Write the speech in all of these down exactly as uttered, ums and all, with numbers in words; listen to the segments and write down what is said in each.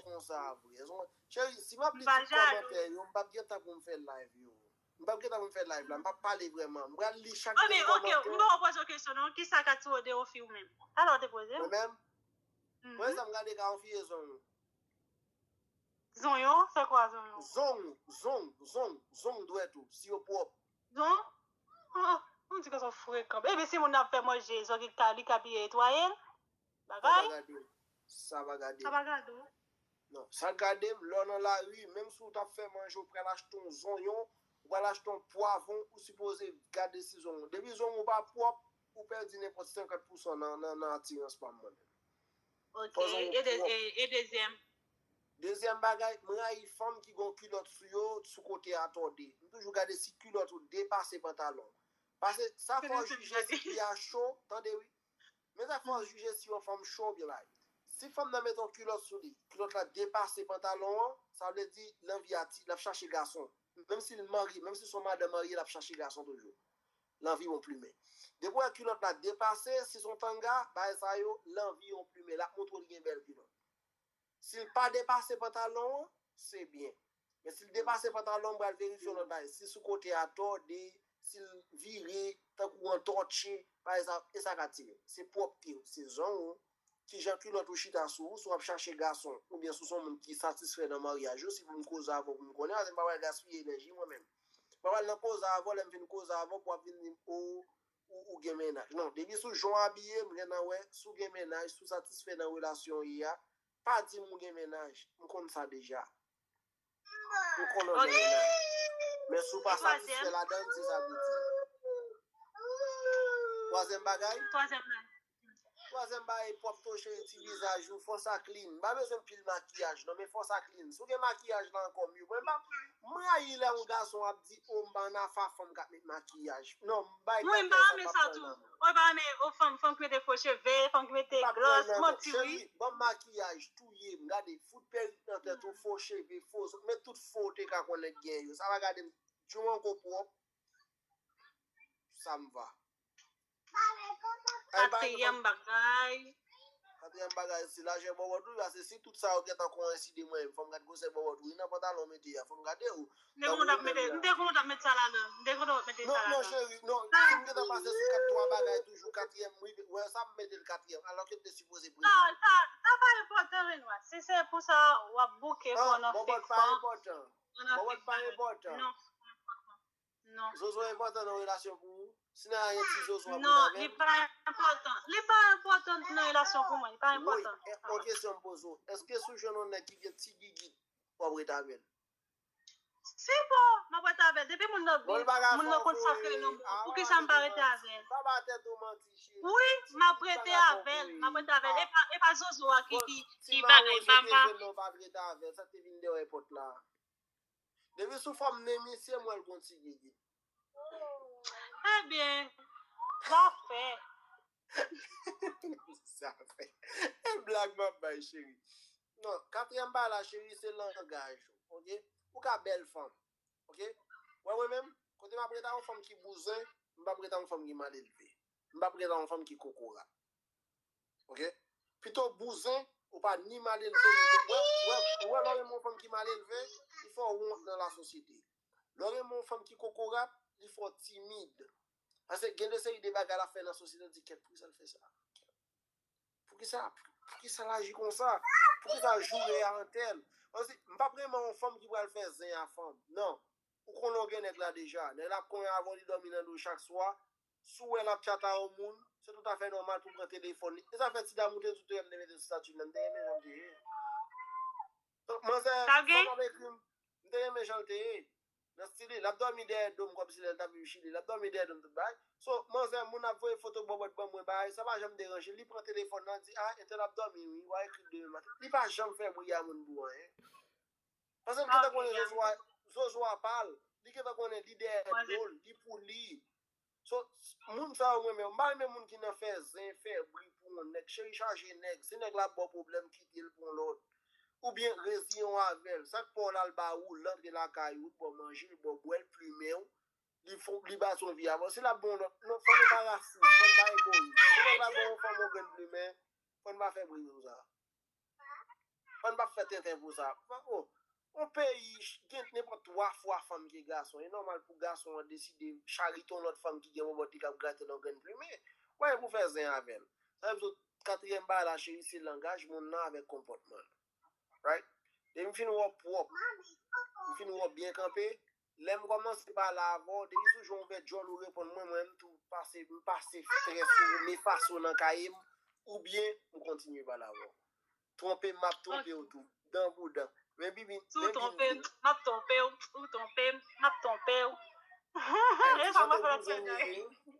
konsa vre. Cheri, si m ap li tout kòmantè yo, m p ap gen tan pou m fè live yo. M p ap gen tan pou m fè live la. M p ap pale vrèman. M pral li chak grenn kòmantè. Ok, ok, m pa poze w kesyon non. Kisa k atire w de yon fi ou menm? Sa w te poze? Mwen menm? Mwen sa m gade ka yon fi e zong. Zonyon? Se kwa zonyon? Zong, zong, zong, zong dwèt ou, si yo pwòp. Zong? Oh, m di ke se frekan. Epi si moun nan ap fè manje, zong li ka, li ka pye netwaye l? Bagay? Sa pa gade. Sa pa gade. Sa pa gade. Non, sa gade, lè w nan lari, menm si w t ap fè manje, ou pral achte yon zonyon, ou pral achte yon pwavwon, ou sipoze gade si zonyon. Depi zonyon pa pwòp, ou pèdi nenpòt senkant pousan nan, nan, nan atirans pa m mwen menm. Ok, e dezyèm? Dezyèm bagay, m rayi fanm ki gon kilòt sou yo, sou kote a tòde. M toujou gade si kilòt ou depase pantalon. Paske sa fè w jije si fi a cho, tande wi. Men sa fè w jije si yon fanm cho oubyen pa. Si fanm nan mete yon kilòt sou li, kilòt la depase pantalon an, sa vle di l anvi atire, l ap chache gason. Menm si l marye, menm si se yon madanm marye, l ap chache gason toujou. L anvi yon plimen. Depi w wè kilòt la depase, si se yon tanga, bagay sa yo, l anvi yon plimen. L ap montre w li gen bèl kilòt. Si l pa depase pantalon an, se byen. Men si l depase pantalon an, m pral verifye yon lòt bagay. Si sou kote a tòde, si l vire, tankou antòtche, pa egzanp, e sa k atire w? Se pwòpte w, se zong ou, kijan kilòt ou chita sou ou, si w ap chache gason, oubyen si w se yon moun ki satisfè nan maryaj ou, si pou m koze avè w pou m konnen, paske m pa pral gaspiye enèji mwen menm. M pa pral nan koze avè w, lè m fin koze avè w, pou w ap vin di m, o, ou, ou gen mennaj. Non, depi sou jan w abiye, m gentan wè, si w gen mennaj, si w satisfè nan relasyon w ye a, pa di m ou gen mennaj, m konn sa deja. M konnen w gen mennaj. Men si w pa satisfè ladan l, se sa pou di. Twazyèm bagay? Twazyèm bagay. Twazyèm bagay, pwòpte w cheri, ti vizaj ou, fò sa clean. M pa bezwen pil makiyaj non, men fò sa clean. Si w gen makiyaj la ankò mye. Mwen pa, m rayi lè yon gason ap di, o, m pa nan afa fanm k ap met makiyaj. Non, m bay. Mwen m pa renmen sa tou. Mwen pa renmen, o, fanm, fanm ki mete fo cheve, fanm ki mete glòs, manti wi. Cheri, ban m makiyaj, touye m, gade, fout perik nan tèt ou, fo cheve, fo zong, met tout fo w te ka konnen k gen yo. Sa va gade m, tchou mwen ko pwòp, sa m va. Katriyèm bagay. Katriyèm bagay, se lajè bòbòt ou, paske si tout sa yo gentan koyenside mwen, fò m gad gwosè bòbòt ou, wi, nan pantalon w mete a, fò m gade w. M te konn t ap mete, m te konn t ap mete sa ladan, m te konn t ap mete sa ladan. Non, non, cheri, non, si m gentan pase sou kat twa bagay toujou, katriyèm, wi, wè sa m mete l katriyèm, alòske m te sipoze premye. Sa, sa, sa pa enpòtan, Renois. Si se pou sa, w ap bouke pou w nan fake fan. Bòbòt pa enpòtan. Bòbòt pa enpòtan. Non. Non. Zozo enpòtan nan relasyon pou ou? Si nan anyen ti zozo ap ret avè l? Non, li pa enpòtan. Li pa enpòtan nan relasyon pou mwen. Li pa enpòtan. Wi, yon kesyon m poze w. Èske si w jwenn yon nèg ki gen ti gigit, w ap ret avè l? Si bon, m ap ret avè l. Depi moun nan byen, moun nan konn sa k rele lanmou, poukisa m pa rete avè l? Pa ba tèt ou manti, cheri. Wi, m ap rete avè l. M ap rete avè l. E pa, e pa zozo a ki, ki, ki bagay. M pa, m pa. Ou pa t rete avè l, sa te vin dèyè pòt la. Depi sou fòm nen misye, m wè l gon ti gigi. Ebyen, zafè. Zafè. E blag m ap bay, cheri. Non, katriyèm bagay la, cheri, se langaj ou, oke? Ou ka bèl fanm, oke? Wè mwen menm, kote m ap ret a yon fanm ki bouzen, m p ap ret a yon fanm ki malelve. M p ap ret a yon fanm ki kokorat. Oke? Pito bouzen, ou pa ni malelve, ni ko-, wè, wè, wè, lè w renmen yon fanm ki malelve, li fè w wont nan lasosyete. Lè w renmen yon fanm ki kokorat, li fè w timid. Paske gen de seri de bagay l ap fè nan sosyete, w di, "Kèt, poukisa l fè sa? Poukisa, poukisa l aji konsa? Poukisa l joure a entèl?" Paske m p ap renmen yon fanm ki pral fè zen a fanm. Non. Ou konnen w gen nèg la deja. Nèg la ap konyen avè w, li dòmi nan do w chak swa. Si w wè l ap tchat a yon moun, se tout afè nòmal pou w pran telefòn li. E sa fè ti dam ou te di w te renmen mete sou estati l lan, m te renmen jan l te ye. Manzè, fanm ap ekri m, m te renmen jan l te ye. Nan stil li, l ap dòmi dèyè do m kòmsi lè l t ap viv Chili, l ap dòmi dèyè do m tout bagay. So, manzè, moun ap voye foto bòbòt ban mwen bagay, sa pa janm deranje l. Li pran telefòn nan, di, a, entèl ap dòmi wi, w a ekri l demen maten. Li pa janm fè bri a moun pou anyen. Paske l gentan konnen zozo a, zozo a pa l. Li gentan konnen li dèyè do l, li pou li. So, moun sa yo mwen renmen yo. M pa renmen moun ki nan fè zen, fè bri pou yon nèg. Cheri chaje nèg. Si nèg la ap ba w pwoblèm, kite l pou yon lòt. Oubyen reziyen w avè l. Sa k pa w la, l ba ou, l antre lakay ou, l ba w manje, l ba w bwè, l plimen w, li fon, li bati yon vi avè w. Si l ap ba w yon lòt, non, fò nou pa rasis, fò n pa egoyis. Si nèg la ba w yon fanm yon grenn plimen, fò n pa fè bri konsa. Ann pa fè tenten pou sa. Oh, yon peyi gen nenpòt twa fwa fanm ke gason. E nòmal pou gason an deside charite yon lòt fanm ki gen bòbòt li k ap grate nan grenn plimen. Ou pa gen pou fè zen avè l. Sa vle di katriyèm bagay la, cheri, se langaj moun nan avèk konpòtman l. Right? Depi m fin wè w pwòp, m fin wè w byen kanpe, lè m kòmanse pale avè w, depi sou jan w ouvè djòl ou reponn mwen, mwen m tou pase, m pase strès ou, m efase w nan kaye m, oubyen m kontinye pale avè w. Twonpe m, m ap twonpe w tou, dan pou dan. Men bibi, si w twonpe m, m ap twonpe w, ou twonpe m, m ap twonpe w. E sa m ap fè lòt bagay.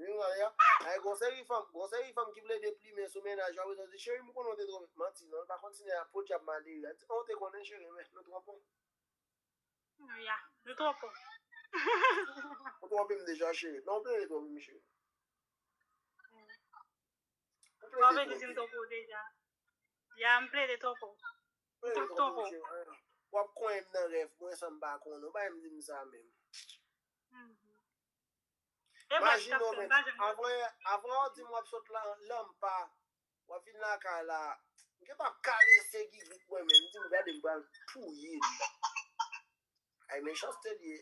Wi, Maria. Ay, gon seri fanm, gon seri fanm ki plede plimen sou mennaj yo, apre sa di, cheri, m konnen w te twonpe. Manti, non, l pa konn si nèg la podyab malere. Li di, oh, w te konnen, cheri, men nou twonpe w. Ya, nou twonpe w. Ou twonpe m deja, cheri. Non, w plede twonpe m, cheri. Ou plede twonpe m. Twonpe di si m twonpe w deja. Ya, m plede twonpe w. M t ap twonpe w. W ap konyen m nan rèv mwen san m pa konnen. Ou pa menm di m sa menm. Imajine w menm. Avan, avan w di m w ap sot la, lanpa. W ap vin lakay la. M gentan ap karese gigit mwen menm. M di m gade m pral touye l. Ay, mechanste li ye.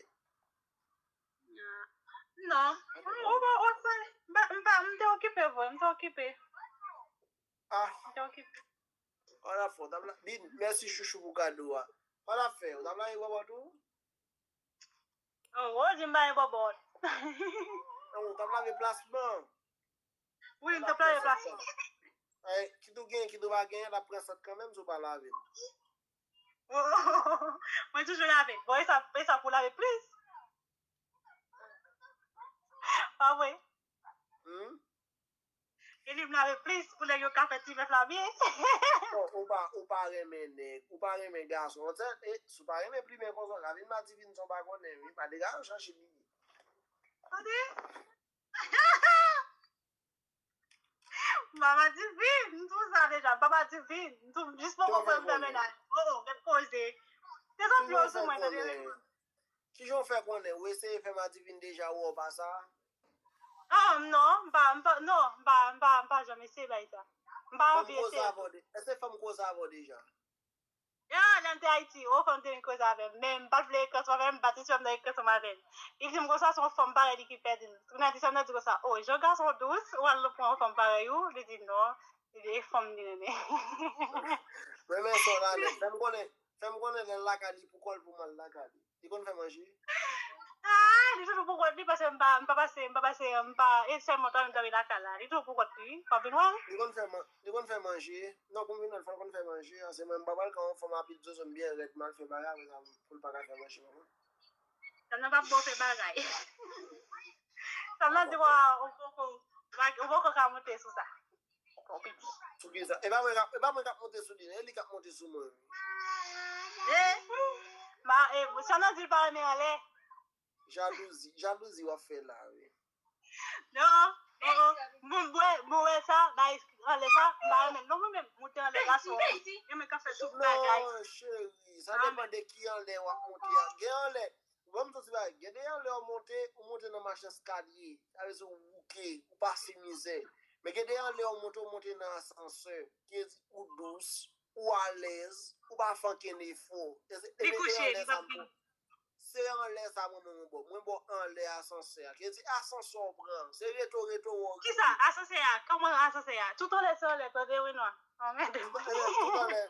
Non. Ou pa, ou pa, m pa, m te okipe vre, m te okipe. Ah. M te okipe. An afè, w t ap la, bin, mèsi chouchou pou kado a. An afè, w t ap lage bòbòt ou? Oh, ou di m pa gen bòbòt. Non, w t ap lave plasman. Wi, m t ap lave plasman. Ay, kit ou genyen, kit ou pa genyen, l ap pran sant kanmenm si w pa lave l. Mwen toujou lave. Bon, e sa, e sa pou lave plis. Pa vre? Hmm? E li m lave plis pou nèg yo ka fè ti bèf la byen. Bon, ou pa, ou pa renmen nèg, ou pa renmen gason. Ou di, e, si w pa renmen plimen konsa, w ka vin Madivin san w pa konnen, wi. Pa degaje w chache bigi. Tande? Mama Divin, m tou sa deja, Mama Divin, m tou jis poko fè m fè mennaj. Oh, oh, ret poze. Se soti yo sou mwen, tande. Kijan w fè konnen? Ou eseye fè Madivin deja, ou wè w pa sa? Ah, non, m pa, m pa, non, m pa, m pa, m pa janm eseye bay sa. M pa anvi eseye. Èske fanm koze avè w deja? Ya, lè m te Ayiti, o, fanm te vin koze avè m, men m pa t vle ekri ansanm avè m, m pa t eseye m nan ekri ansanm avè l. Li di m konsa, se yon fanm parèy li ki pèdi l. Tounen di sa, m nan di konsa, o, jan gason dous, ou al pran yon fanm parèy ou? Li di non, li di e fanm li renmen. Renmen sa w la nèt. Fè m konnen, fè m konnen lè l lakay li, pou kò l pou m al lakay li. Li konn fè manje? Ah, li toujou pou kont li, paske m pa, m pa pase, m pa pase, m pa, e sèlman tan m dòmi lakay la. Li toujou pou kont li, pa vin wè l. Li konn fè man-, li konn fè manje. Non, pou m vin wè l, fò l konn fè manje. An, se mwen, m pa pral ka yon fanm apil zozo, m byen rèd, m al fè bagay, apre sa, pou l pa ka fè manje, konprann? Sa nan pa bon fè bagay. Sa nan di, wa, ou poko, ou poko ka monte sou sa. Pou piti. Poukisa? E pa mwen k ap, e pa mwen k ap monte sou li, non, e li k ap monte sou mwen. E, ma, e, sa nan di l pa renmen anlè. Jalouzi, jalouzi w ap fè la, wi. Non, oh, oh. Mwen, mwen, mwen wè sa, bay anlè sa, m pa renmen. Non, mwen menm, monte anlè gason, renmen k ap fè tout bagay. Non, cheri, sa depann de ki anlè w ap monte a. Gen anlè, Ban m di w ti bagay, gen de anlè w monte, ou monte nan mach eskalye, sa vle di ou bouke, ou pase mizè. Men gen de anlè w monte, ou monte nan asansè, ki vle di ou dous, ou alèz, ou pa fè ankenn efò. E se, li kouche, li pa gen. Se anlè sa mwen menm mwen ba w. Mwen ba w anlè asansè a. Ki vle di asansè w pran, se reto, reto w. Kisa? Asansè a? Kòman asansè a? Tout anlè se anlè, tande wi non. Anmède m. Tout anlè, tout anlè.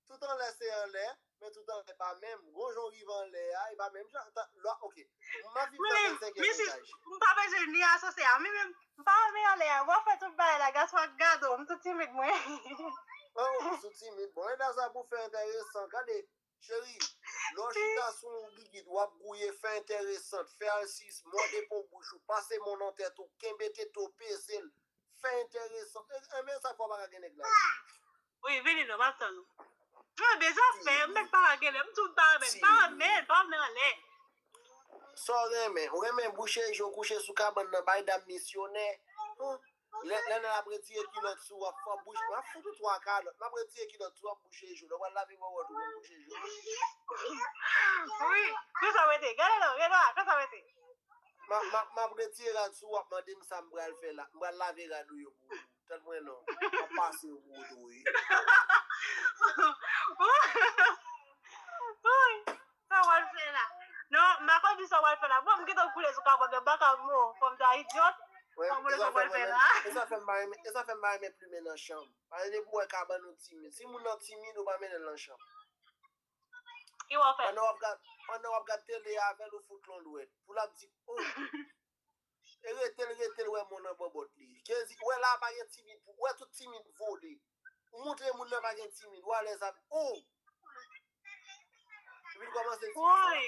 Tout anlè se anlè, men tout anlè pa menm. Gon jan w rive anlè a, e pa menm jan. Tan, lwa, ok. M ap viv nan vennsenkyèm etaj. M pa bezwen ni asansè a. Mwen menm, m pa renmen anlè a. W ap fè tout bagay la, gason ap gade w. M tou timid, mwen. Oh, ou sou timid. Bon, e sa pou fè enteresan. Gade, cheri, lè w chita sou yon gigit, w ap gouye, fè enteresan, fè alsis, mòde po bouch ou, pase men w nan tèt ou, kenbe tete w, peze l, fè enteresan. E, e, men sa fò pa ka gen nèg la. Wi, vini non, m ap tann ou. Mwen bezwen fè, m mèt pa lage lè, m tou pa renmen, pa renmen, pa renmen anlè. Sa w renmen? Ou renmen bouche je w kouche sou kabann nan, bay dam misyonè. Lè, lè nèg ap retire kilòt sou w, w ap fè bouche, w ap fout ou twa kalòt, m ap retire kilòt sou w, w ap bouche je w. Lè w pral lave bòbòt ou, w ap bouche je w. Wi, konsa w rete. Gade non, gade la, konsa w rete. M ap, m ap, m ap retire rad sou w, w ap mande m sa m pral fè la. M pral lave rad ou yo pou ou. Tann mwen non. M ap pase yo pou ou tou, wi. Woy, sa w al fè la? Non, m pa konn di sa w al fè la. Bon, m gentan koule sou kapòt, men m pa ka mò. Fò m ta idyòt. Fò m wè sa w al fè la. E sa fè m pa renmen, e sa fè m pa renmen plimen nan chanm. Paske depi w wè kabann ou timid. Si moun nan timid, ou pa mennen l nan chanm. Ki w ap fè? Pandan w ap gad, pandan w ap gad tele avè l, ou fout l yon dwèt. Pou l ap di, oh. E rete l, rete l, wè moun nan bòbòt li. Kenzi, wè la pa gen timid, wè tout timid vole. Ou montre moun nan pa gen timid, ou alèz avè, oh. Epi l kòmanse di,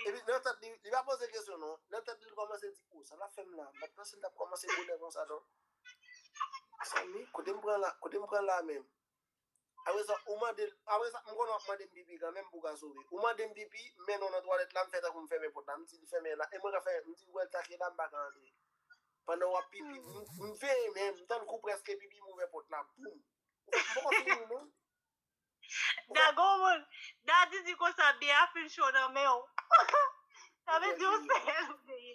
epi nan tèt li, li pa poze kesyon non. Nan tèt li, li kòmanse di, oh, sa l ap fè m la? M pa t panse l t ap kòmanse bonè konsa non. Sa mi, kote m pran la, kote m pran la menm? Apre sa, ou mande, apre sa, m konnen w ap mande m pipi kanmenm pou w ka sove. Ou mande m pipi, m mennen w nan twalèt la, m fè tankou m fèmen pòt la, m di li fèmen la, e mwen ka fè, m di l wè l take la, m pa ka antre. Pandan w ap pipi, m, m veye men, m tankou prèske pipi, m ouvè pòt la, boum. M poko fini non. Dago moun, Dadi di konsa, biyè a fin cho nan men w. Sa vle di w sèl ou veye.